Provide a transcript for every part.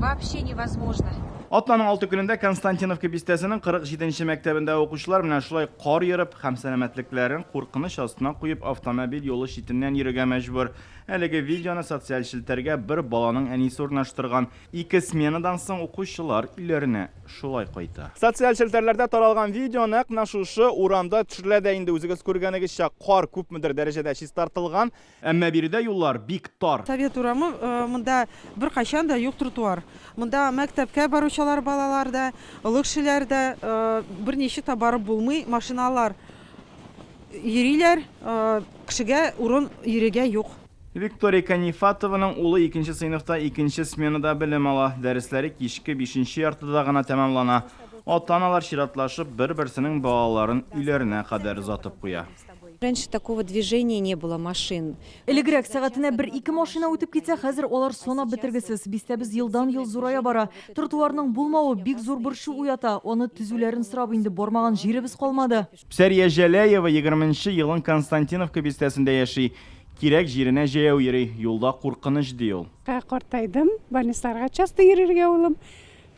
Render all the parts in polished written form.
Вообще невозможно. Атнаның алты көнендә Константиновка бистәсенең 47 нче мәктәбендә укучылар менә шулай кар ерып һәм сәламәтлекләрен куркыныч астына куеп автомобиль юлы читеннән йөрергә мәҗбүр. Әлеге видеоны социаль челтәргә бер баланың әнисе урнаштырган. Ике сменадан соң укучылар өйләренә шулай кайта. Социаль челтәрләрдә таралган видео нәкъ менә шушы урамда төшерелә дә инде. Үзегез күргәнегезчә, кар күпмедер дәрәҗәдә чистартылган. Әмма биредә юллар бик тар. Совет урамы, монда беркайчан да юк тротуар. Монда мәктәпкә баручылар балалар да, олы кешеләр дә, берничек тә барып булмый, машиналар йөриләр, кешегә урын йөрергә юк. Виктория Канифатованың улы икенче сыйныфта икенче сменада белем ала. Дәресләре кичке бишенче яртыда гына тәмамлана. Ата-аналар чиратлашып бер-берсенең балаларын өйләренә кадәр озатып куя. Раньше такого движения не было машин. Элегрәк сәгатенә бер-ике машина үтеп китсә, хәзер алар санап бетергесез. Бистәбез елдан-ел зурая бара. Тротуарның булмавы бик зур борчу уята. Аны төзүләрен сорап инде бармаган җиребез калмады. Сәрия Җәләева егерменче елын Константиновка бистәсендә яши. Кирәк җиренә җәяү йөри. Юлда куркыныч, ди ул. Картайдым, больницаларга часто йөрергә улым.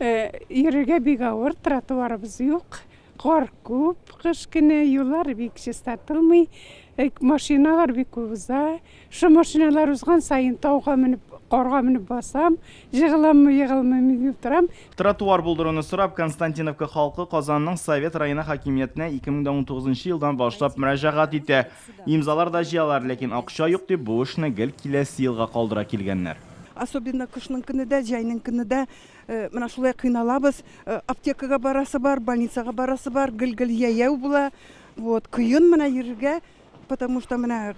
Йөрергә бик авыр, тротуарыбыз юк. Кар күп, кыш көне юллар бик чистартылмый, машиналар бик күп уза. Шул машиналар узган саен тауга менеп, карга менеп басам, җыгыламмы, егылмыймы дип торам. Тротуар булдыруны сорап, Константиновка халкы Казанның Совет районы хакимиятенә 2019 елдан башлап мөрәҗәгать итә. Имзалар да җыялар, ләкин акча юк дип, бу эшне гел киләсе елга калдыра килгәннәр. Особенно кышның көне дә, җәйнең көне дә Менә шулай кыйналабыз. Аптекага барасы бар, больницага барасы бар, гел-гел җәяү була. Вот, кыен менә йөрергә, потому что менә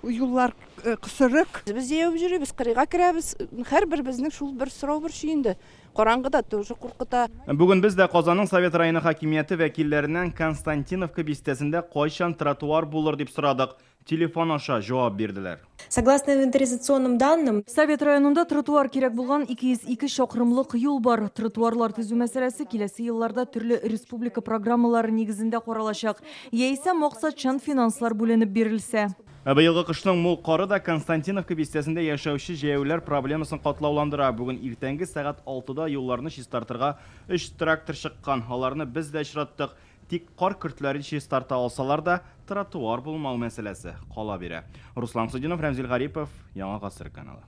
юллар кысырык. Без җәяү йөрибез, кырыйга керәбез. Һәрбер безнең шул бер сорау борчый инде. Караңгыда тоже куркыта. Бүген без дә Казанның Совет районы хакимияте вәкилләреннән Константиновка бистәсендә кайчан тротуар булыр дип сорадык. Телефон аша җавап бирделәр. Согласно инвентаризационным данным, Совет районында тротуар кирәк булган 202 чакрымлык юл бар. Тротуарлар төзү мәсьәләсе киләсе елларда төрле республика программалары нигезендә каралачак, яисә максатчан финанслар бүленеп бирелсә. Ә быелгы кышның мул кары да Константиновка бистәсендә яшәүче җәяүлеләр проблемасын катлауландыра. Бүген иртәнге сәгать алтыда юлларны чистартырга өч трактор чыккан. Аларны без дә очраттык. Тик кар көртләрен чистарта алсалар да, тротуар булмау мәсьәләсе кала бирә. Руслан Содинов, Рәмзил Гарипов, Яңа Гасыр каналы.